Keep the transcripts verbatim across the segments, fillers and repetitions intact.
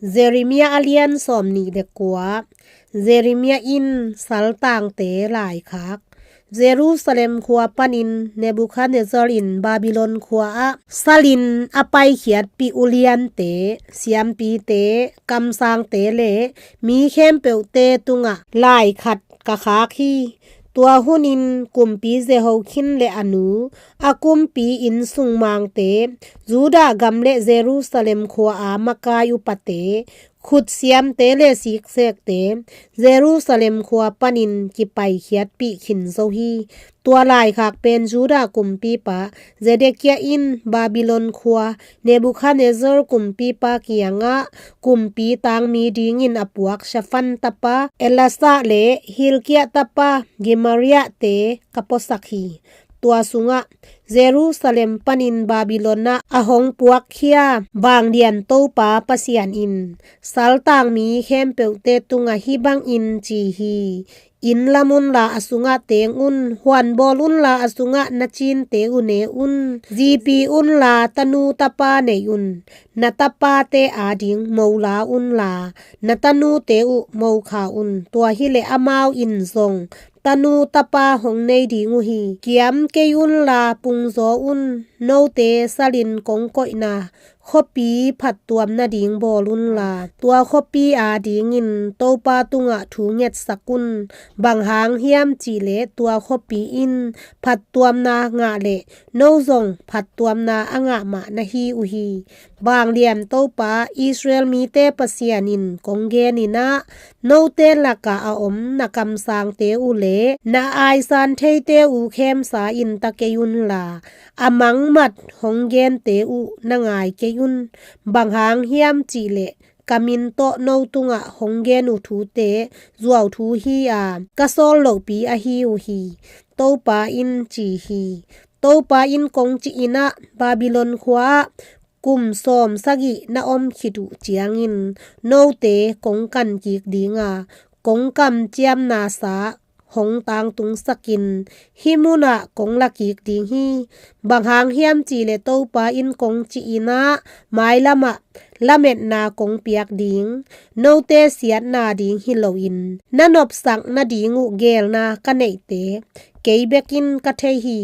Jeremiah a lian sawmnih le kua. Jeremiah in saltangte laikhak. Jerusalem khua panin Nebuchadnezzar in Babylon khua ah salin a paikhiatpih uliante, siampite, kamsangte le mi khempeuhte tungah laikhat ka khak hi. Tua hunin kumpi Jehoiakim le a nu, a kumpi inn sungmangte, Judah gam le Jerusalem khua-a makai upate, khutsiamte le siksekte Jerusalem khua panin kipaikhiatpih khin zo hi. Tua laikhak pen Judah kumpipa Zedekiah in Babylon khua Nebuchadnezzar kumpipa kiangah kumpi tangmi dingin a puak Shaphan tapa Elasah le Hilkiah tapa Gemariah-te ka puasak hi. Tua sungah Jerusalem panin Babylon ah a hong puakkhia vanglian Topa Pasian in saltangmi khempeuhte tungah hih bangin ci hi: Inn lam unla a sungah teng un, huanbawl unla a sungah na cinte uh ne un, zipi unla tanu tapa nei un, na tapate ading mo la unla, na tanute uh mo kha un, tua hileh amau in zong tanu tapa hong nei ding uh hi. Kiam kei unla pungzaw un, note salin kong koihna khuapi phattuam nading bawl unla, tua khuapi adingin Topa tungah thu ngetsak un. Bang hang hiam cihleh tua khuapi in phattuamna ngah leh no zong phattuamna a ngah mah na hi uh hi. Vanglian Topa Israel mite Pasian in kong genin ah, note lakah a om na kamsangte uh le na aisan theite uh khemsa in ta kei unla, a mangmat hong gente uh na ngai kei un. Bang hang hiam cihleh ka min tawh no tungah hong gen uh thute zuauthu hi-a, ka sawl lohpi ahi uh hi, Topa in ci hi. Topa in kong cihin ah, Babylon khua-ah kum sawmsagih na om khit uh ciangin note kong kan kik dinga, kong kamciamnasa hong tangtungsakin hih munah kong la kik ding hi. Bang hang hiam cihleh Topa in kong cihin ah, mailamah lametna kong piak ding, note siatna ding hi loin na nopsak nading uh geelna ka neihte kei bekin ka thei hi.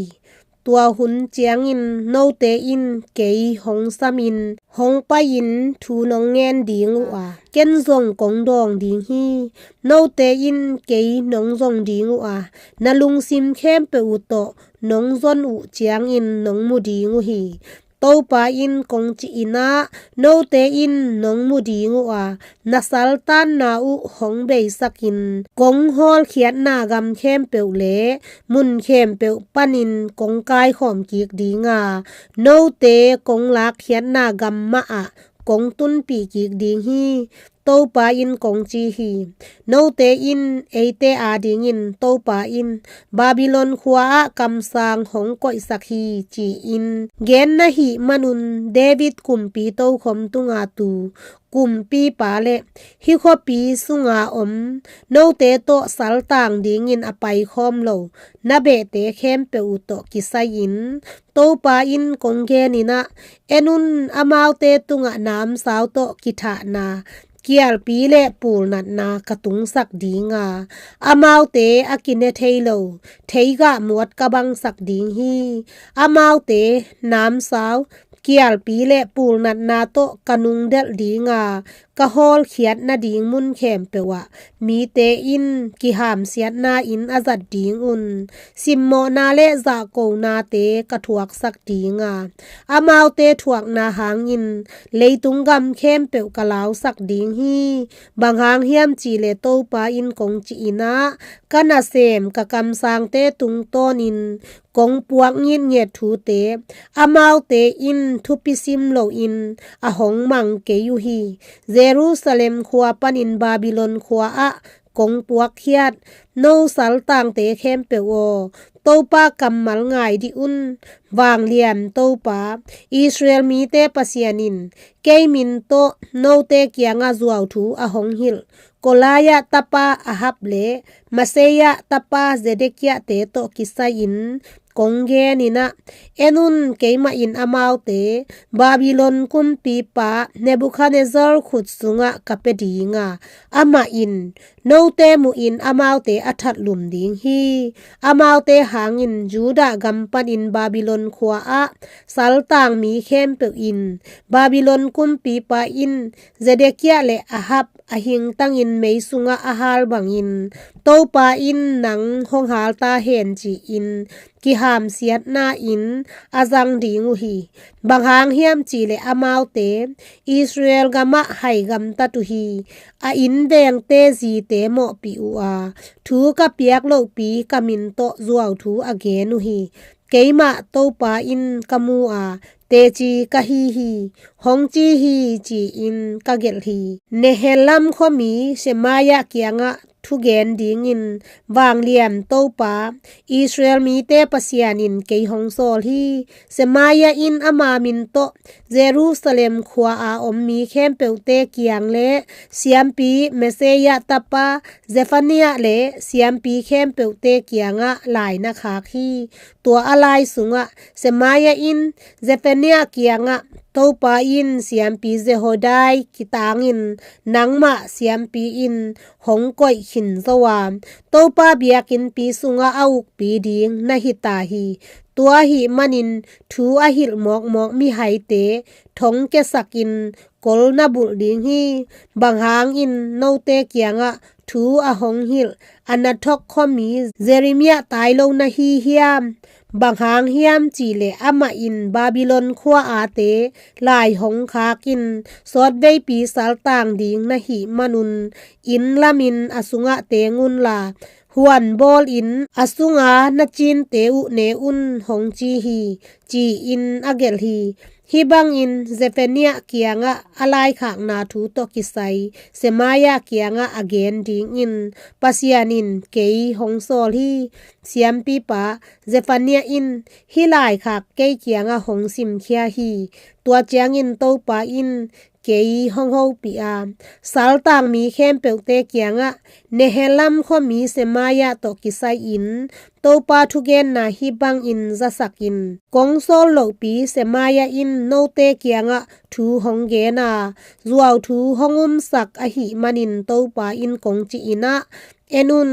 Tua hun ciangin note in kei hong samin hong pai-in thu nong ngen ding uh a, ken zong kong dawng ding hi. Note in kei nong zong ding uh a, na lungsim khempeuh uh tawh nong zon uh ciangin nong mu ding uh hi. Topa in kong cihin ah, note in nong mu ding uh a, na saltanna uh hong beisakin kong hawlkhiatna gam khempeuh le mun khempeuh panin kong kaikhawm kik dinga, note kong lakkhiatna gam mahah kong tunpih kik ding hi, Topa in kong ci hi. Note in eite adingin Topa in Babylon khua-ah kamsang hong koihsak hi, ci-in gen na hih manun David kumpi tokhom tunga tu kumpipa le hih khuapi sunga om note tawh saltang dingin a paikhawm lo na behte khempeuh uh tawh kisai-in Topa in kong genin ah, en un, amaute tungah namsau tawh kithahna kialpi le pulnatna ka tungsak dinga, amaute a kine thei lo theigah muat ka bangsak ding hi. Amaute namsau kialpi le pulnatna tawh ka nungdelh dinga, ka hawlkhiat nading mun khempeuh ah mite in kihamsiatna in a zat dingun simmawhna le zahkonate ka thuaksak dinga, amaute thuakna hangin leitung gam khempeuh ka lausak ding hi. Bang hang hiam cihleh Topa in kong cihin ah, ka nasem ka kamsangte tungtawnin kong puak ngitnget thute amaute in thupi sim loin a hong mang kei uh hi. Jerusalem khua panin Babylon khua-ah kong puakkhiat no saltangte khempeuh aw, Topa kammal ngai dih un. Vanglian Topa, Israel mite Pasian in kei min tawh note kiangah zuauthu a hong hilh Kolaia tapa Ahab le Maseia tapa Zedekiahte tawh kisai-in kong genin ah, en un, keimah in amaute Babylon kumpipa Nebuchadnezzar khut sungah ka pia ding a, amah in note muhin amaute a thatlum ding hi. Amaute hangin Judah gam panin Babylon khua-ah saltang mi khempeuh in Babylon kumpipa in Zedekiah le Ahab a hingtangin mei sungah a hal bangin Topa in nang hong hal ta hen ci-in kihamsiatna-in a zang ding uh hi. Bang hang hiam cihleh amaute Israel gamah hai gamtat uh hi. A innvengte zite mawhpih uh a, thu ka piak lohpi ka min tawh zuauthu a gen uh hi. Keimah Topa in ka mu a, teci ka hi hi, hong ci hi, ci-in ka gelh hi. Nehelam khuami Semaiah kiangah thugen dingin vanglian Topa, Israel mite Pasian in kei hong sawl hi. Semaiah in ama min tawh Jerusalem khua-a om mi khempeuhte kiang le siampi Maaseiah tapa Zephaniah le siampi khempeuhte kiangah lai na khak hi. Tua a lai sungah Semaiah in Zephaniah kiangah, Topa in siampi Jehoiada kitangin nangmah siampi in hong koih khin zo a, Topa biakinnpi sungah a ukpi ding na hi ta hi. Tua ahih manin thu a hilh mawkmawk mihaite thong kiasakin kol na bulh ding hi. Bang hangin note kiangah thu a hong hilh Anathok khuami Jeremiah tai lo na hi hiam? Bang hang hiam cihleh amah in Babylon khua-ate lai hong khakin sawtveipi saltang ding na hih manun inn lamin a sungah teng unla, huan bawlin a sunga na cinte uh ne un, hong ci hi, ci-in a gelh hi. Hih bangin Zephaniah kiangah a laikhakna thu tawh kisai Semaiah kiangah a gen dingin Pasian in kei hong sawl hi. Siampipa Zephaniah in hih laikhak kei kiangah hong simkhia hi. Tua ciangin Topa in kei hong hopih a, saltang mi khempeuhte kiangah Nehelam khuami Semaiah tawh kisai-in Topa thugenna hih bangin zasakin, kong sawl lohpi Semaiah in note kiangah thu hong gen a, zuauthu hong umsak ahih manin Topa in kong ci-in ah, en un,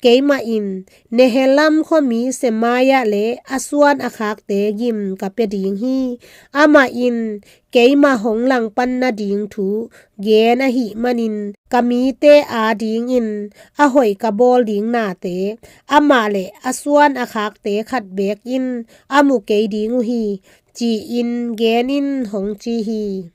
keimah in Nehelam khuami Semaiah le a suan a khakte gim ka pia ding hi. Amah in keimah hong langpan nading thu gen ahih manin ka mite adingin a hoih ka bawl ding nate, amah le a suan a khakte khat beek in a mu kei ding uh hi, ci-in gen in, hong ci hi.